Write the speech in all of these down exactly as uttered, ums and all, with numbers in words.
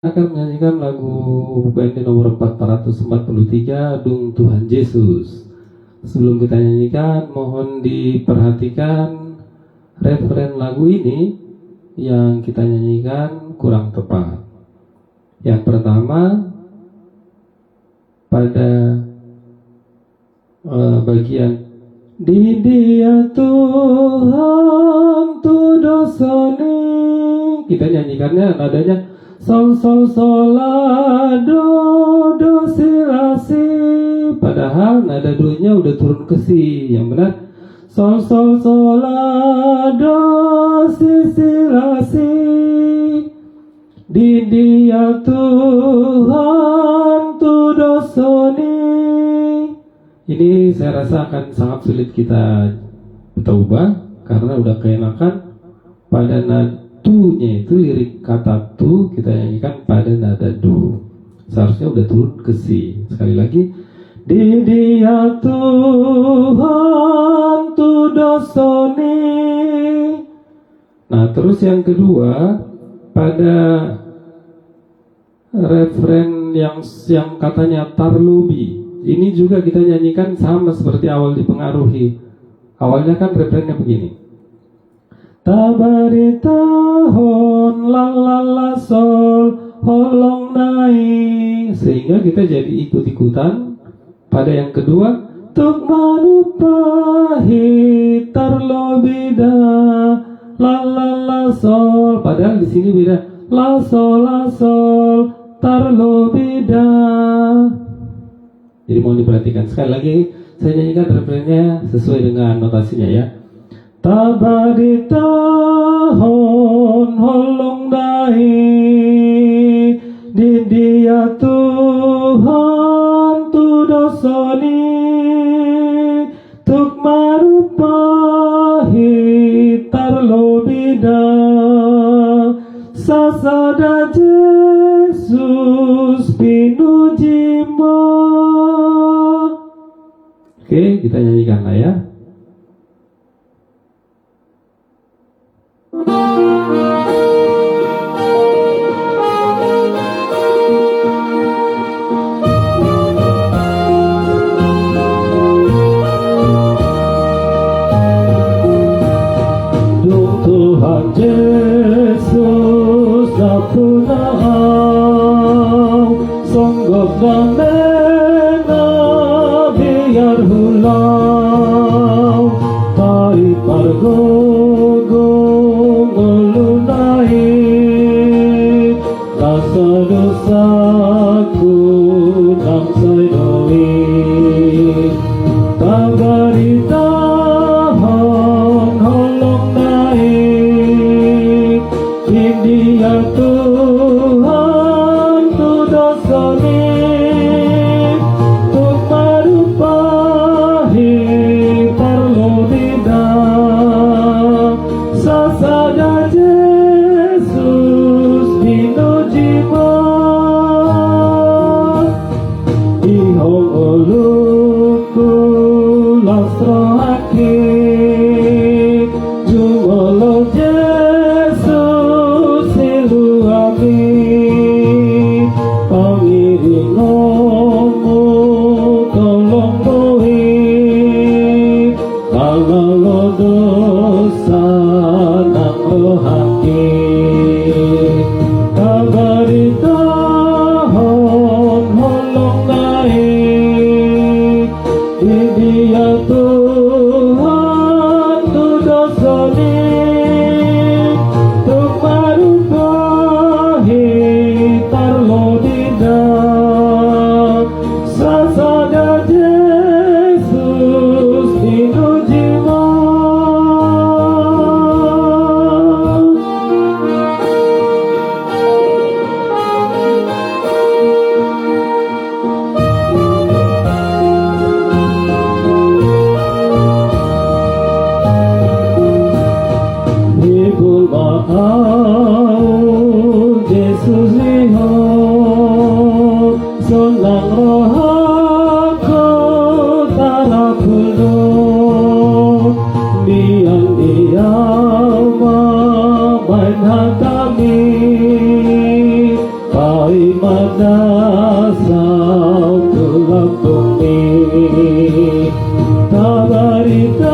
akan menyanyikan lagu B N D nomor empat ratus empat puluh tiga, Dung Tuhan Yesus. Sebelum kita nyanyikan, mohon diperhatikan refren lagu ini yang kita nyanyikan kurang tepat. Yang pertama, pada eh, bagian di dia Tuhan tu dosoni. Kita nyanyikannya nadanya sol, sol, sol, la, do, do, si, la, si. Padahal nada do-nya udah turun ke si. Yang benar sol, sol, sol, la, do, si, si, la, si. Di dia Tuhan tu dosoni. Ini saya rasa akan sangat sulit kita, kita ubah karena udah keenakan pada nada tu-nya itu, lirik kata tu kita nyanyikan pada nada do. Seharusnya udah turun ke si. Sekali lagi, di dia Tuhan tu dosoni. Nah, terus yang kedua, pada refren yang yang katanya tarlobi. Ini juga kita nyanyikan sama seperti awal dipengaruhi. Awalnya kan refrennya begini. Tabaritahon la la la sol holong nai. Sehingga kita jadi ikut-ikutan pada yang kedua, tuk manumpahi tarlobi da, la la la sol. Padahal di sini beda, la sol la sol tarlobi da. Jadi mohon diperhatikan. Sekali lagi, saya nyanyikan refrennya sesuai dengan notasinya ya. Tabaritahon holong nai, di dia Tuhan tu dosoni, tuk manumpahi tarlobi da, sasada Jesus pinuji ma. Oke, kita nyanyikan lah ya. Dung Tuhan Jesus, dampuna au, songgop damena biar hulau, tai pargogo ngolu nai, nasa dosaku nang sai do i. Tabaritahon holong nai, di dia Tuhan tu dosoni, tuk manumpahi tarlobi da, sasada Jesus pinuji ma. Manasa tu lambungmi, tabaritahon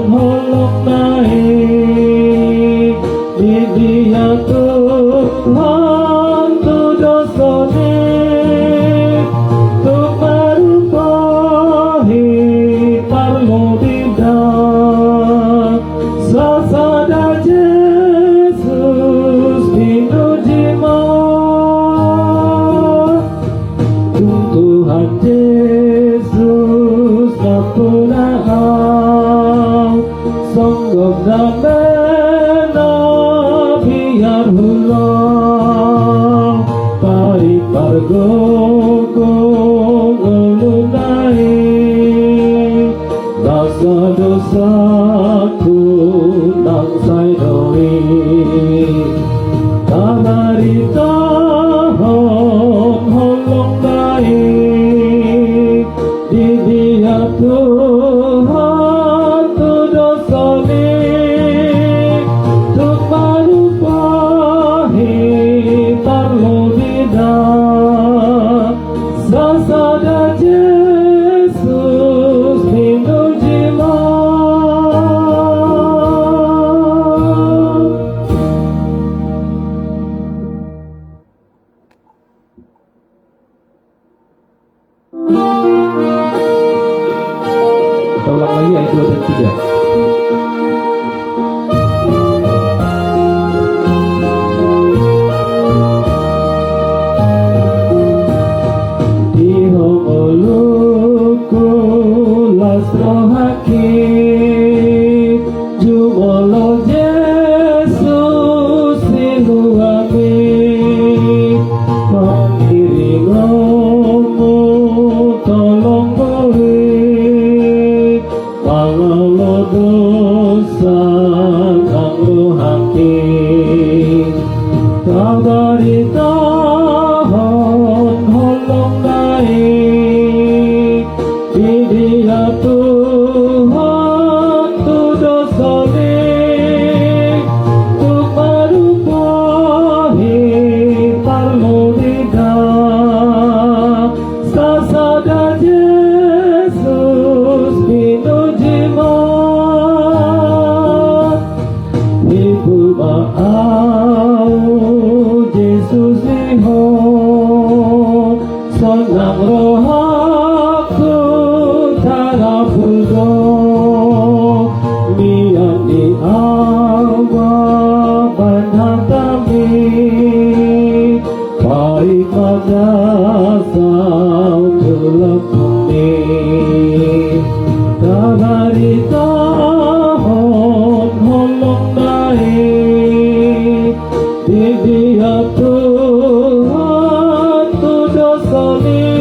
holongna i, di dia Tuhan tu dosani, tung marupahi parludida. Sasada Jesus pinuji ma, tung Tuhan Jesus nampuna au, songgop na mena biar hulang, parik pargogo ngoluna i. Nasa dosaku nang sai do i, tabaritahon holongna i, di dia Tuhan tu dosani, tung marupahi parludida. Sasada Jesus pinuji ma. Kita ulang lagi ayat dua dan tiga. Di ho ngolungku las rohangki, jumolo Jesus di luami, pangiringonmu tolong boi, mangalo dosa nang rohangki, tabaritahon holongna i, di dia Tuhan tu dosani, tung marupahi parludida. Sasada Jesus pinuji ma. Hibul ma au Jesus di ho, sonang rohangku tarapul do, mian di au ma bahen hatami. Paima na saut tu lambungmi, tabaritahon holongna i, di dia Tuhan tu dosani,